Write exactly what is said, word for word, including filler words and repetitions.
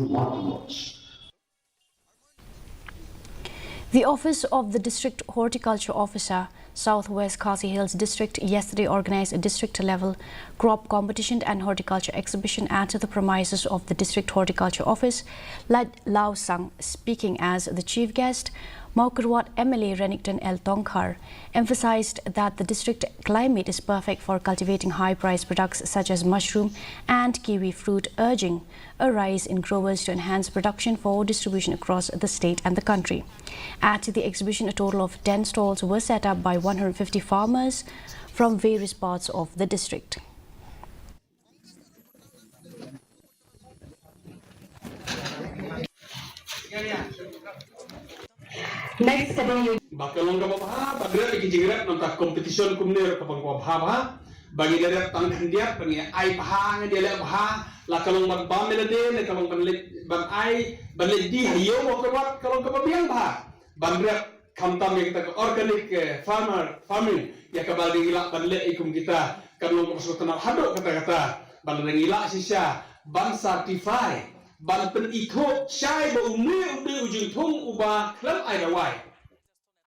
want to watch. The Office of the District Horticulture Officer, Southwest Khasi Hills District, yesterday organized a district level crop competition and horticulture exhibition at the premises of the District Horticulture Office. Lad Lausang, speaking as the chief guest, Mawkyrwat M L A Renikton L Tongkhar emphasized that the district climate is perfect for cultivating high priced products such as mushroom and kiwi fruit, urging a rise in growers to enhance production for distribution across the state and the country. At the exhibition, a total of ten stalls were set up by one hundred fifty farmers from various parts of the district. Next ka dei ba ka long kaba bha ba grep ki jingrep nangta competition kumne ruh kaba bha bha ba ngi da rep tang khyndiat ba ngi ai bha ngi da leh bha la ka long ban bam ïa lade ne ka long ban leh ban ai ban leh di ha ïew mo ka wat ka long kaba biang bha ban rep khamtam ïa kita ka organic farmer farming ïa kaba dei ngi lah ban leh i kum kita ka long kaba sngewtynnat haduh kata kata ban leh ngi lah shisha ban certify ban pynithuh shai ba une u dei u jingthung uba khlem ai dawai.